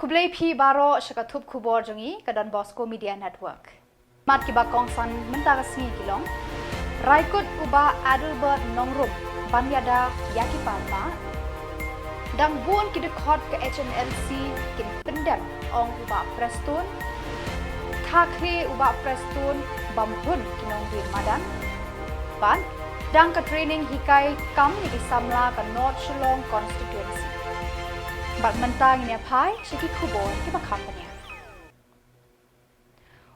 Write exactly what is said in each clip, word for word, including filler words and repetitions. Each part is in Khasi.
Khublei phi baroh sha ka thup khubor jong ngi ka Don Bosco Media Network. Mat kiba kongsan mynta ka sngi ki long: Raikut u Bah Adelbert Nongrum ban ïada ïa ki paidbah. Dang bun ki dkhot ka H N L C kin pyndem, ong u Bah Prestone. Tha khlieh u Bah Prestone ban hun ki nongrim madan. Bad dang ka training hikai kam ïa ki samla ka North Shillong Constituency. Bad mynta ngin ïa phai sha ki khubor kiba kham bniah.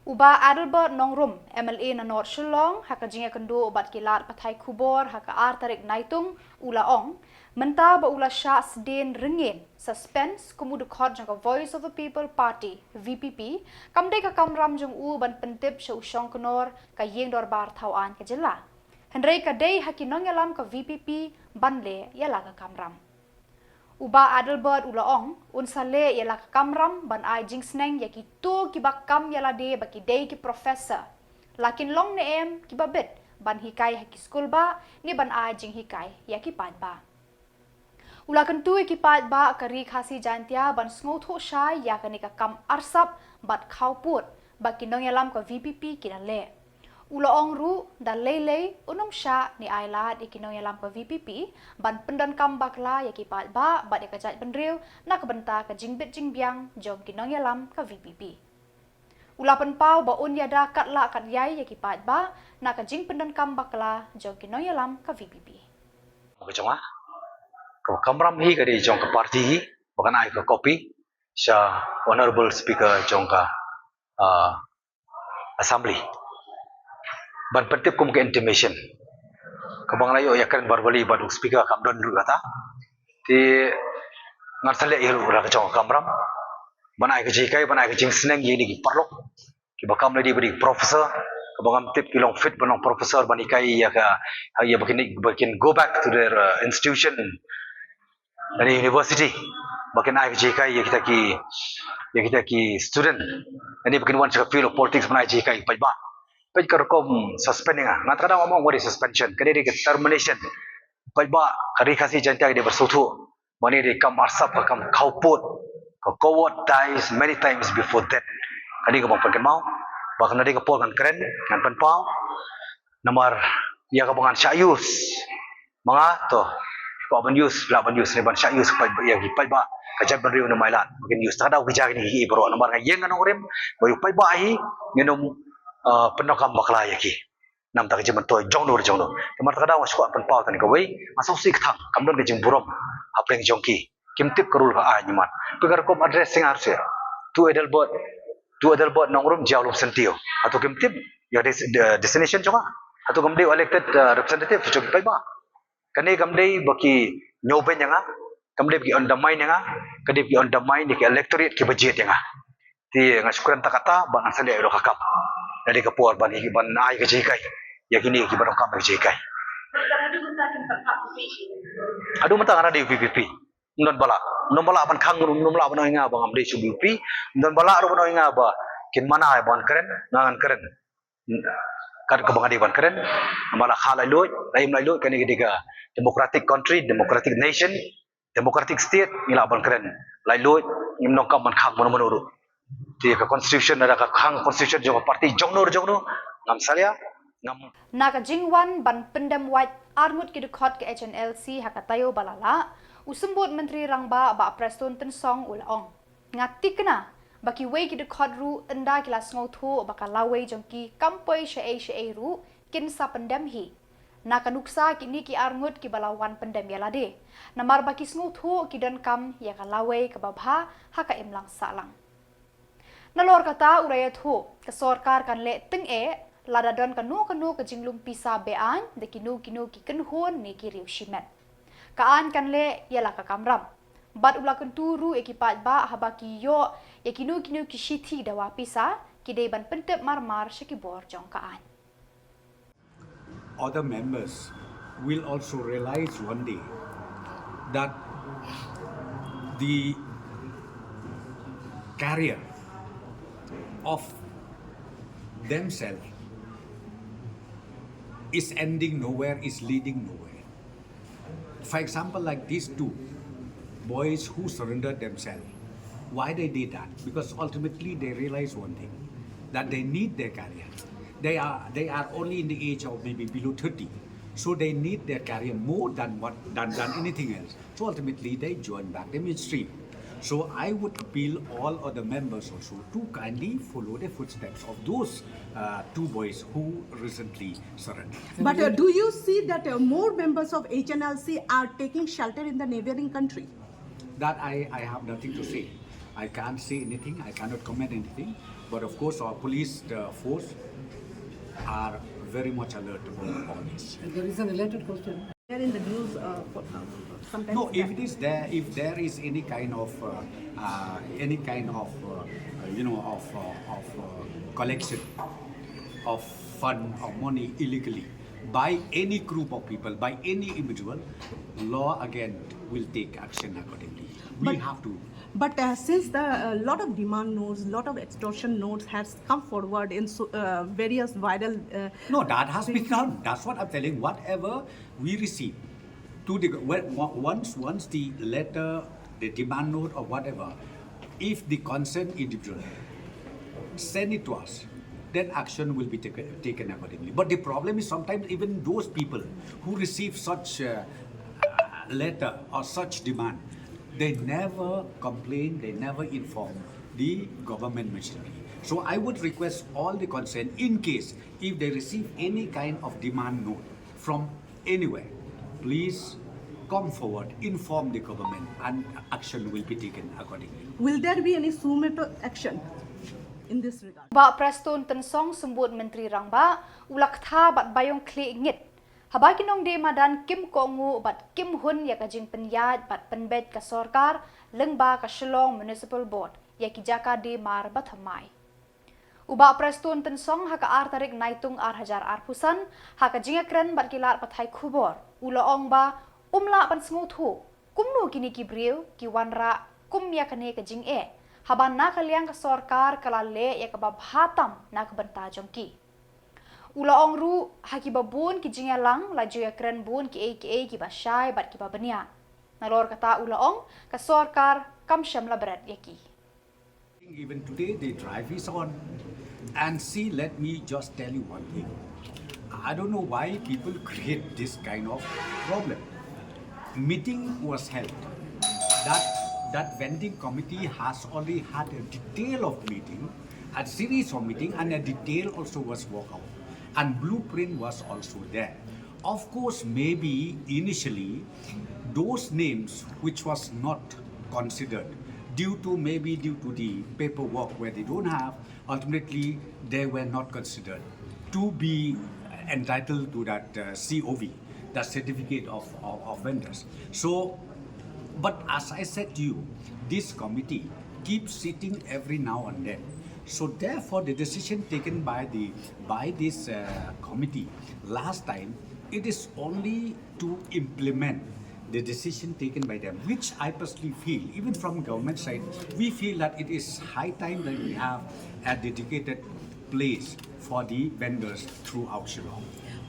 U Bah Adelbert Nongrum, M L A na North Shillong, ha ka jingïakynduh bad ki lad pathai khubor ha ka ar tarik Naitung, u la ong, mynta ba u la shah sdien ryngen, suspense, kum u dkhot jong ka Voice of the People Party, V P P, kam dei ka kamram jong u ban pyntip sha u shongknor ka ïing dorbar thaw aiñ ka jylla. Hynrei ka dei ha ki nongïalam ka V P P ban leh ïa la ka kamram. U Bah Adelbert u la ong, un sa leh ïa la ka kamram ban ai jingsneng ïa kito kiba kam ïa lade ba ki dei ki professor, la kin long ne em kiba bit ban hikai ha ki skul bah ne ban ai jinghikai ïa ki paidbah. U la kyntu ïa ki paidbah ka Ri Khasi Jaintia ban sngewthuh shai ïa kane ka kam arsap bad khawpud ba ki nongïalam ka V P P ki la leh. U la ong ruh, da lei lei un ym shah ne ai lad ïa ki nongïalam ka V P P ban pyndonkam bakla ïa ki paidbah bad ïa ka jaitbynriew na ka bynta ka jingbit jingbiang jong ki nongïalam ka V P P. U la pynpaw ba un ïada katba lah katba ïai ïa ki paidbah na ka jingpyndonkam bakla jong ki nongïalam ka V P P. Ka jong nga, ka kamram hi ka dei jong ka party hi, ba kan ai ka copy sha Honorable Speaker jong ka, ah, Assembly ban pyntip kum ka intimation. Kaba nga la ïoh ïakren verbally bad u Speaker kam don ruh kata. Te ngan sa leh ïa ruh la ka jong ka kamram ban ai ka jinghikai, ban ai ka jingsneng ïa kine ki paralok kiba kam lade ba dei professor, kaba ngam tip ki long fit ban long professor ban hikai ïa ka, ïa ba kin, ba kin go back to their, uh, institution, lane university, ba kin ai ka jinghikai ïa kita ki, ïa kita ki student, lane ba kin wan sha ka field of politics ban ai jinghikai paidbah. Peit ka rukom suspend ïa nga, nga ta ka daw ngam ong ba dei suspension, ka dei ka termination. Paidbah ka Ri Khasi Jaintia ka dei ba sngewthuh ba kane dei kam arsap, ka kam khawpud, ka coward dies many times before death. Kane kaba ngan pynkynmaw, ba kane dei ka por ngan kren, ngan pynpaw. Namar ïa kaba ngan shah use ma nga, to, kwah ban use, lah ban use, ne ban shah use ïa ki paidbah, ka jaitbynriew ne mailat ba kin use. Ta ka daw ki jia kine kiei baroh, namar nga ïeng nga nongrim ba ïa u paidbah hi ngin ym, uh, pyndonkam bakla ïa ki. Namar ta ka jingmyntoi jong no jong no. Namar ta ka daw nga shu kwah pynpaw tang kawei, nga sngewsih kthang, kam don ka jingburom hapdeng jong ki. Kim tip ka rule ka aiñ, mat. Phi ka rukom address ïa nga ruh seh. To Adelbert, to Adelbert Nongrum, Jowai Lumsyntiew. Hato kim tip ïa ka des-, de-, destination jong nga? Hato kam dei u elected, uh, representative jong ki paidbah? Kane kam dei ba ki ñiewbeiñ ïa nga, kam dei ba ki undermine ïa nga, ka dei ba ki undermine ïa ki electorate kiba jied ïa nga. Te nga shu kren tang kata ba ngan sa leh ïa ka kam. Ka dei ka por ban hi, ban ai ka jinghikai ïa kine kiba donkam ka jinghikai. Haduh mynta nga dei V P P. Ym don ba lah, ym don ba lah ban khang, ym don ba lah ban ong ïa nga ba ngam dei shu V P P. Ym don ba lah ruh ban ong ïa nga ba kin mana ïa ba ngan kren, nga ngan kren kat kaba nga dei ban kren. Namar la kha laitluid, la im laitluid, kane ka dei ka democratic country, democratic nation, democratic state, ngi lah ban kren laitluid, ngim donkam ban khang mano mano ruh. Te ka constitution, lada ka khang constitution jong ka party jong no jong no, ngam salia, ngam. Na ka jingwan ban pyndem wait arngut ki dkhot ka H N L C ha ka taïew ba la lah, u Symbud Myntri Rangbah Bah Prestone Tynsong u la ong, nga thikna ba kiwei ki dkhot ruh ynda ki la sngewthuh ba ka lawei jong ki kam poi shaei shaei ruh kin sa pyndem hi. Na ka nuksa kine ki arngut kiba la wan pyndem ïa lade, namar ba ki sngewthuh ki donkam ïa ka lawei kaba bha ha ka imlang sahlang. Nalor kata u la ïathuh, ka sorkar kan leh tyngeh lada don kano kano ka jinglum pisa be-aiñ da kino kino ki kynhun ne ki riew shimet. Ka aiñ kan leh ïa la ka kamram. Bad u la kyntu ruh ïa ki paidbah haba ki ïoh ïa kino kino ki shithi dawa pisa, ki dei ban pyntip marmar sha ki bor jong ka aiñ. Other members will also realize one day that the career of themselves is ending nowhere, is leading nowhere. For example, like these two boys who surrendered themselves, Why they did that? Because ultimately they realize one thing, that they need their career. They are they are only in the age of maybe below thirty, so they need their career more than what than than anything else. So ultimately they join back the mainstream. So I would appeal all other members also to kindly follow the footsteps of those uh, two boys who recently surrendered. But uh, do you see that uh, more members of H N L C are taking shelter in the neighboring country? That I, I have nothing to say. I can't say anything. I cannot comment anything. But of course, our police uh, force are very much alert about all this. There is a related question. They're in the news uh, for, uh, sometimes. No, if it is there, if there is any kind of uh, uh, any kind of uh, uh, you know of uh, of uh, collection of fund or money illegally by any group of people, by any individual, law again will take action accordingly. We But- have to. But uh, since the a lot of demand notes, lot of extortion notes has come forward in so, uh, various viral. Uh, No, that has been done. That's what I'm telling. Whatever we receive, to the when, once once the letter, the demand note or whatever, if the concerned individual send it to us, then action will be taken, taken accordingly. But the problem is sometimes even those people who receive such uh, uh, letter or such demand, they never complain, they never inform the government machinery. So I would request all the concerned, in case if they receive any kind of demand note from anywhere, please come forward, inform the government, and action will be taken accordingly. Will there be any suo motu action in this regard? Bah Prestone Tynsong Symbud Myntri Rangbah u la kthah bad baïong khlieh ngit haba ki nongdie madan kim kohnguh bad kim hun ïa ka jingpynïaid bad pynbeit ka sorkar lyngba ka Shillong Municipal Board ïa ki jaka die mar ba thymmai. U Bah Prestone Tynsong ha ka ar tarik Naitung ar hajar arphew san ha ka jingïakren bad ki lad pathai khubor u la ong ba um lah ban sngewthuh kumno kine ki briew ki wanrah kum ïa kane ka jingeh haba na ka liang ka sorkar ka la leh ïa kaba bha tam na ka bynta jong ki. U la ong ruh ha kiba bun ki jingïalang la ju ïakren bun kiei kiei kiba shai bad kiba bniah. Nalor kata u la ong ka sorkar kam shym la bret ïa ki. Even today, the drive is on. And see, let me just tell you one thing. I don't know why people create this kind of problem. Meeting was held. That that vending committee has already had a detail of meeting, a series of meeting, and a detail also was worked out. And blueprint was also there. Of course, maybe initially those names which was not considered due to maybe due to the paperwork where they don't have, ultimately they were not considered to be entitled to that uh, C O V, that certificate of, of, of vendors. So, but as I said to you, this committee keeps sitting every now and then. So therefore, the decision taken by the by this uh, committee last time, it is only to implement the decision taken by them, which I personally feel, even from government side, we feel that it is high time that we have a dedicated place for the vendors throughout Shillong.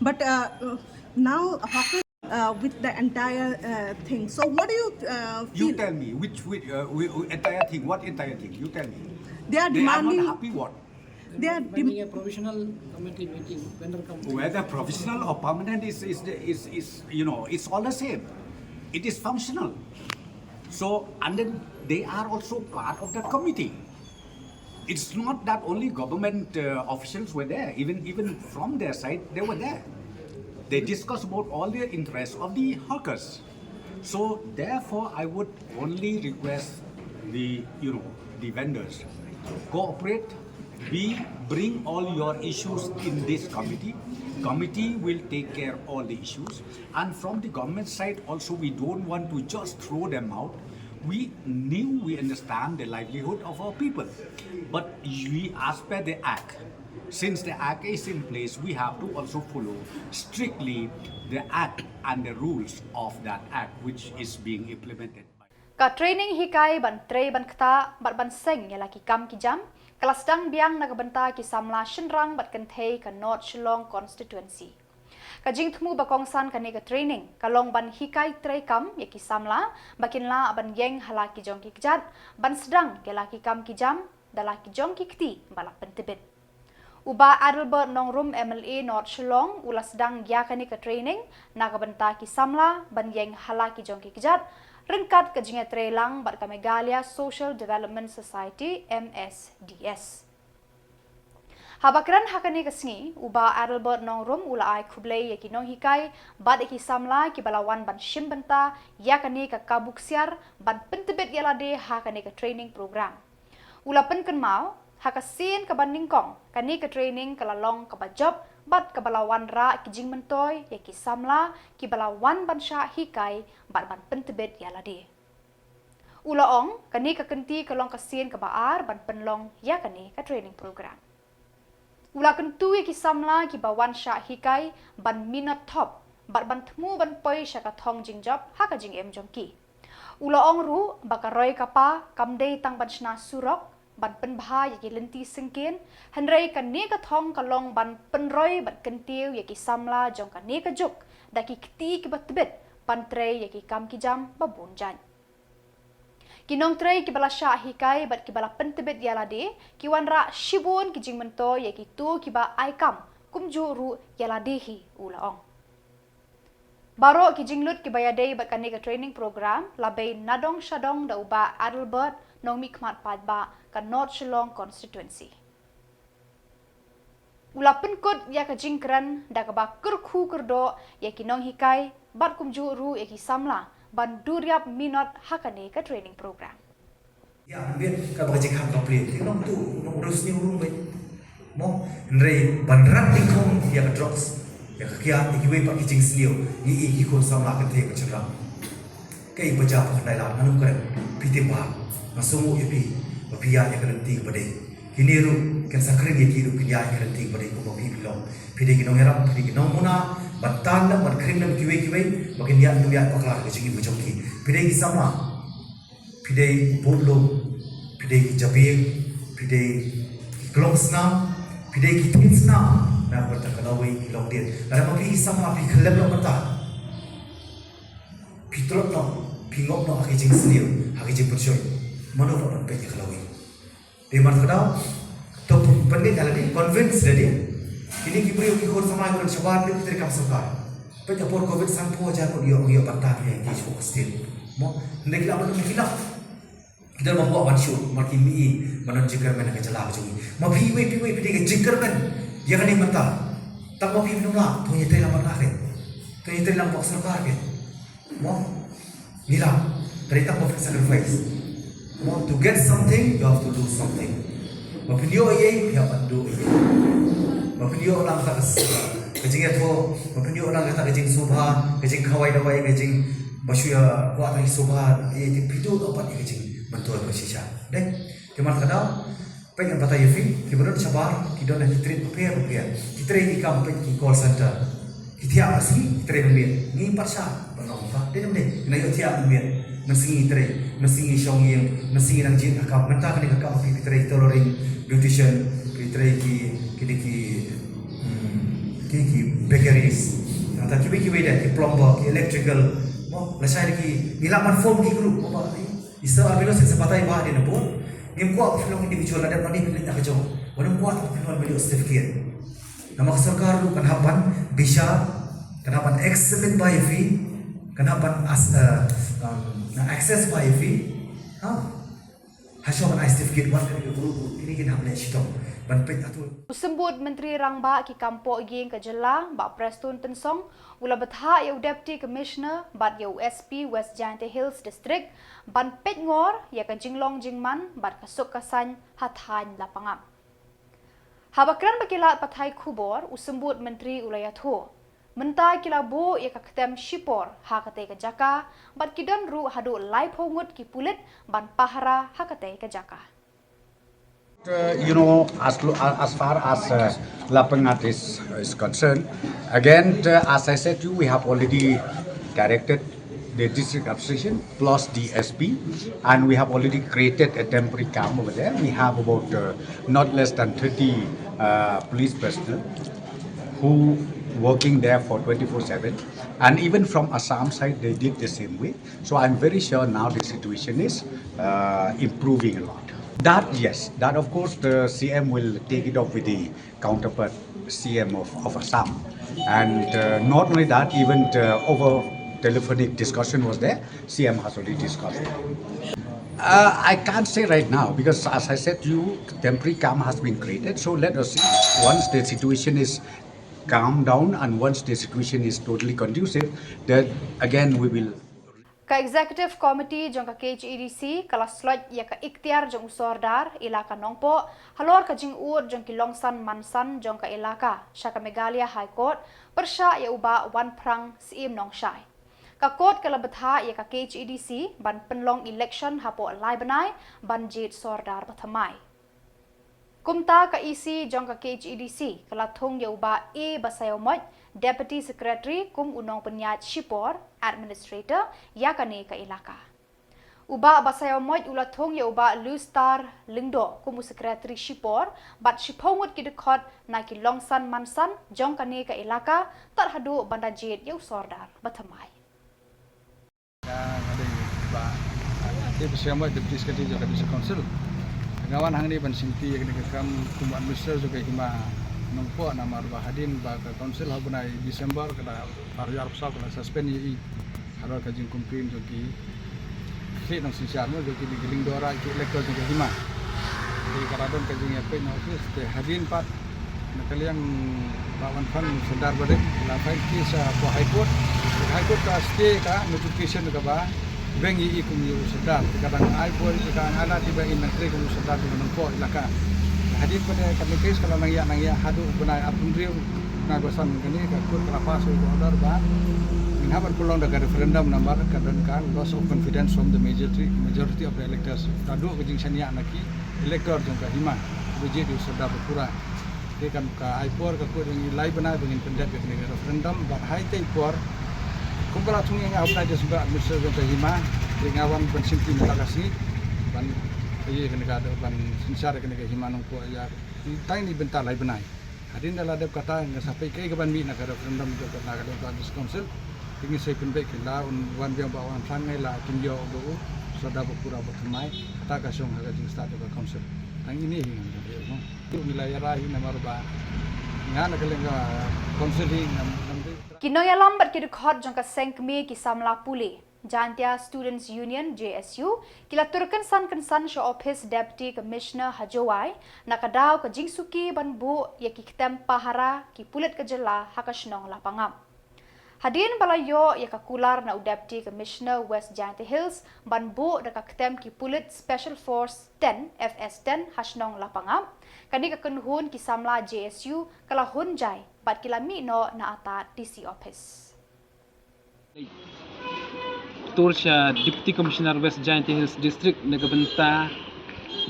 But uh, uh, now, Hawker, uh, with the entire uh, thing. So, what do you uh, feel? You tell me which, which uh, we, we- entire thing. What entire thing? You tell me. They are They are demanding. Not happy. What? They are Finding dem- a provisional committee meeting, vendor committee. Whether provisional or permanent is is, the- is is you know it's all the same. It is functional. So and then they are also part of that committee. It's not that only government uh, officials were there. Even even from their side, they were there. They discussed about all the interests of the hawkers. So therefore, I would only request the you know the vendors cooperate. We bring all your issues in this committee. Committee will take care all the issues. And from the government side also, we don't want to just throw them out. We knew, we understand the livelihood of our people. But we, as per the Act, since the Act is in place, we have to also follow strictly the Act and the rules of that Act which is being implemented. Ka training hikai ban trei ban ktah bad ban seng ïa la ki kam ki jam ka la sdang biang na ka bynta ki samla shynrang bad kynthei ka North Shillong Constituency. Ka jingthmu ba kongsan kane ka training ka long ban hikai treikam ïa ki samla ba kin lah ban ïeng ha la ki jong ki kjat, ban sdang ïa la ki kam ki jam da la ki jong ki kti ba la pyntbit. U Bah Adelbert Nongrum, M L A North Shillong, u la sdang ïa kane ka training na ka bynta ki samla ban ïeng ha la ki jong ki kjat, ryngkat ka jingïatreilang bad ka Meghalaya Social Development Society, M S D S. Haba kren ha kane ka sngi, u Bah Adelbert Nongrum u la ai khublei ïa ki nonghikai bad ïa ki samla kiba la wan ban shim bynta ïa kane ka kabu ksiar ban pyntbit ïa lade ha kane ka training program. U la pynkynmaw, ha ka sien kaba nyngkong, kane ka training ka la long kaba jop bad kaba la wanrah ki jingmyntoi ïa ki samla kiba la wan ban shah hikai bad ban pyntbit ïa lade. U la ong, kane ka kynti ka long ka sien kaba ar ban pynlong ïa kane ka training program. U la kyntu ïa ki samla kiba wan shah hikai ban minot thop bad ban thmu ban poi sha ka thong jingjop ha ka jingim jong ki. U la ong ruh ba ka roi ka pa kam dei tang ban shna surok, ban pynbha ïa ki lynti syngkien, hynrei kane ka thong ka long ban pynroi bad kyntiew ïa ki samla jong kane ka juk da ki kti kiba tbit ban trei ïa ki kam ki jam ba bun jait. Ki nongtrei kiba la shah hikai bad kiba la pyntbit ïa lade ki wanrah shibun ki jingmyntoi ïa kito kiba ai kam kumjuh ruh ïa lade hi, u la ong. Baroh ki jinglut kiba ïadei bad kane ka training program la bei nadong shadong da u Bah Adelbert, nongmihkhmat paidbah ka North Shillong Constituency. U la pynkut ïa ka jingkren da kaba kyrkhu kyrdoh ïa ki nonghikai bad kumjuh ruh ïa ki samla ban duriap minot ha kane ka training program. Ïa, bit kaba ka jingkhang ka plie. Ki nongtuh, nong rus ni urung bit. Mo, hynrei ban rat ding khong ïa ka drugs, ïa ka kiad, ïa kiwei pat ki jingsniew, ngi i ki khun samla kynthei ka chynrang. Kaei ba jia ba khyndai lad, nga nym kren, phi tip bha, nga sngewnguh ïa phi, ba phi ïaid ïa ka lynti ba dei. Kine ruh, kin sa khring ïa ki ruh kin ïaid ïa ka lynti ba dei kumba phi phi long. Phi dei ki nongïarap, phi dei ki nongmuna, ban tan lem, ban khring lem kiwei kiwei, ba kin ïaid nym ïaid bakla ka jingim ka jong ki. Phi dei ki samla, phi dei ki budlum, phi dei ki jabieng, phi dei ki klong snam, phi dei ki thied snam, na ka bynta ka lawei ki longdien. Lada ma phi ki samla phi khyllem noh mynta, phi tlot noh, phi ngop noh ha ki jingsniew, ha ki jingpynshoi, mano pat ban peit ïa ka lawei. Te mar kadaw, to pynleit ïa lade, convince lade. Kine ki briew ki khun samla ki don shabar, ki treikam sorkar. Peit ha por covid sanphew hajar ngut ïoh, ïoh bynta ïa ki shuh state. Mo, hynrei ki lah ban, ki lah. Ki don ba kwah ban shuh, mar ki mih, ban don jingkyrmen ha ka jylla ka jong ngi. Ma phi wei, phi wei, phi dei ka jingkyrmen ïa kane mynta. Tang ma phi phi nym lah, to ïatreilang bad nga ke. To ïatreilang bad sorkar ke. Mo, ngi lah, ka dei tang ba phin sacrifice. Mo, to get something, you have to lose something. Ba phin ïoh ei ei, phi hap ban duh ei ei. Ba phin ïoh lang kata ka s-, ka jingïathuh, ba phin ïoh lang kata ka jingsngewbha, ka jingkhawai dawai, ka jing ba shu ïa kwah tang sngewbha, ei ei, phi duh noh pat ïa ka jingmyntoi ba shisha. Dei, te mar kadaw, peit ngan batai ïa phi, kiba don shabar, ki don ha ki trade bapher bapher. Ki trei ki kam peit ki call center. Ki thiah ha sngi, ki trei mynmiet. Ngi pat sha, ban ong ka, dei ne ym dei. Ngi ïoh thiah mynmiet. Mynsngi trei, mynsngi shong ïing, mynsngi nang jied ha kam. Mynta kane ka kam phi, phi trei tailoring, beautician, phi trei ki, ki dei ki, hmm, ki, ki bakeries. Nangta kiwei kiwei de, ki plumber, ki electrical. Mo, lashai de ki, ngi lah ban form ki group. Mo ba, eh, Mister Albinus, sa batai ba dei na bor. Ngim kwah ba phi long individual, la dep nang dei phi leit na ka jong. Wat nym kwah ba phi long ban ïoh certificate. Namar ka sorkar ruh kan hap ban bishar, kan hap ban examine ba ïa phi, kan hap ban as-, eh, um, na assess ba ïa phi. Ha. Hashuwa ban ai certificate, wat kane ka group, kine kin hap leh shitom ban peit hato. U Symbud Myntri Rangbah ki kam poh ïing ka jylla, Bah Prestone Tynsong, u la bthah ïa u Deputy Commissioner bad ïa u S P West Jaintia Hills District ban peit ngor ïa ka jinglong jingman bad ka suk ka saiñ ha thaiñ Lapangap. Haba kren bad ki lad pathai khubor, u Symbud Myntri u la ïathuh, mynta ki la buh ïa ka ktem shipor ha katei ka jaka, bad ki don ruh haduh laiphew ngut ki pulit ban pahara ha katei ka jaka. Uh, you know, as lo-, uh, as far as, uh, Lapangap is, is concerned, again, uh, as I said to you, we have already directed the district administration plus the S P, and we have already created a temporary camp over there. We have about, uh, not less than thirty, uh, police personnel who working there for twenty-four seven. And even from Assam side, they did the same way. So I'm very sure now the situation is uh, improving a lot. That, yes, that of course the C M will take it up with the counterpart C M of, of Assam. And uh, not only that, even uh, over telephonic discussion was there, C M has already discussed. Uh, I can't say right now because, as I said to you, temporary calm has been created. So let us see. Once the situation is calmed down and once the situation is totally conducive, then again we will. Ka Executive Committee jong ka K H A D C ka la sloit ïa ka ikhtiar jong u Sordar Elaka Nongpoh halor ka jingud jong ki longsan mansan jong ka elaka sha ka Meghalaya High Court pyrshah ïa u Bah Wanphrang Syiem Nongshai. Ka court ka la bthah ïa ka K H A D C ban pynlong election hapoh lai bnai ban jied Sordar bathymmai. Kumta ka E C jong ka K H A D C ka la thung ïa u Bah A Basaiawmoit, Deputy Secretary kum u nongpynïaid shipor, Administrator, ïa kane ka elaka. U Bah Basaiawmoit u la thung ïa u Bah Lustar Lyngdoh kum u Secretary shipor bad shiphew ngut ki dkhot na ki longsan mansan jong kane ka elaka tad haduh ban da jied ïa u Sordar bathymmai. Nga, nga dei Bah A Basaiawmoit, Deputy Secretary jong ka District Council. Nga wan hangne ban shimti ïa kane ka kam kum u Administrator jong ka Hima Nongpoh, namar ba hadien ba ka Council ha u bnai December ka da arphew arphew saw ka la suspend ïa i halor ka jingcomplain jong ki khlieh nongsynshar mo jong ki, ki lyngdoh ki elector jong ka Hima. Te ka la don ka jingïapeit na office, te hadien pat na ka liang Bah Wanphrang Sordar ba dei la file case hapoh High Court. High Court ka stay ka notification kaba beng ïa i kum ïa u Sordar. Te ka dang ai bor ïa ka, nga la tip ba in nang trei kum u Sordar jong ka Nongpoh elaka. Hadien pat ka case ka la nang ïaid nang ïaid haduh u bnai arphew hynriew, bnai ba san kane ka court ka la pass ïa ka order ba ngin hap ban pynlong da ka referendum namar ka don ka loss of confidence from the majority, majority of the electors. Ka duh ka jingshaniah na ki elector jong ka Hima ba jied ïa u Sordar Bakura. Te kan ka ai por ka court ïa ngi lai bnai ba ngin pyndep ïa kane ka referendum bad ha itei i por kumba la thung ïa nga ha u bnai December, Administrator jong ka Hima. Te nga wan ban shimti mynta ka sngi ban ïa kane ka ban synshar ïa kane ka Hima Nongpoh ïa tang ine i bynta lai bnai. Hadien da la dep kata nga sa peit kaei kaban mih na ka referendum jong ka, na ka liang ka District Council. Te ngin sa pynbeit ki la un wan biang Bah Wanphrang ne la kin ïoh ba u Sordar Bakura bathymmai. Kata ka shong ha ka jingstad jong ka Council. Tang ine hi ngam dei mo. Ngi la ïa rai hi namar ba nga na ka liang ka Council hi ngam, ngam dei. Ki nongïalam bad ki dkhot jong ka seng kmie ki samla pule Jaintia Students Union, J S U, ki la tur kynsan kynsan sha ophis Deputy Commissioner ha Jowai na ka daw ka jingsuki ban buh ïa ki ktem pahara ki pulit ka jylla ha ka shnong Lapangap. Hadien ba la ïoh ïa ka kular na u Deputy Commissioner West Jaintia Hills ban buh da ka ktem ki pulit Special Force ten, F S ten, ha shnong Lapangap, kane ka kynhun ki samla J S U ka la hun jai bad ki la mih noh na artat D C office. Tur sha Deputy Commissioner West Jaintia Hills District na ka bynta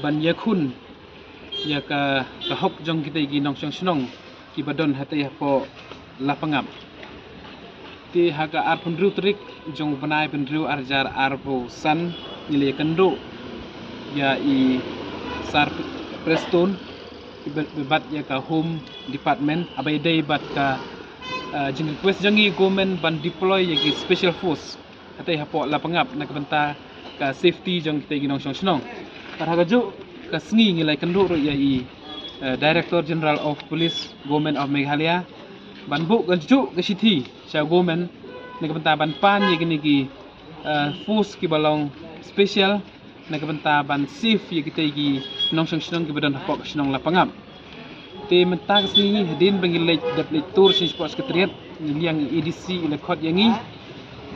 ban ïakhun ïa ka, ka hok jong kita ki nongshong shnong kiba don hatei hapoh Lapangap. Te ha ka arphew hynriew tarik jong u bnai hynriew arhajar arphew san ngi la ïakynduh ïa i Sir Prestone bad ïa ka Home Department haba ïadei bad ka jingrequest jong i government ban deploy ïa ki special force hatei hapoh Lapangap na ka bynta ka safety jong kita ki nongshong shnong. Bad ha kajuh ka sngi ngi la ïakynduh ruh ïa i Director General of Police, Government of Meghalaya, ban buh kajuh ka shithi sha government na ka bynta ban pan ïa kine ki force kiba long special na ka bynta ban safe ïa kita ki nongshong shnong kiba don hapoh ka shnong Lapangap. Te mynta ka sngi hadien ba ngi leit dep leit tur sha Sport Secretariat, ngi liang i A D C i la khot ïa ngi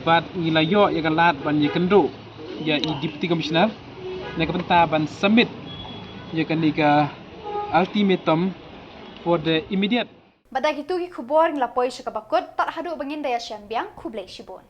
bad ngi la ïoh ïa ka lad ban ïakynduh ïa i Deputy Commissioner na ka bynta ban submit ïa kane ka ultimatum for the immediate. Bad da kitu ki khubor ngi la poi sha kaba kut, tad haduh ba ngin da ïashem biang, khublei shibun.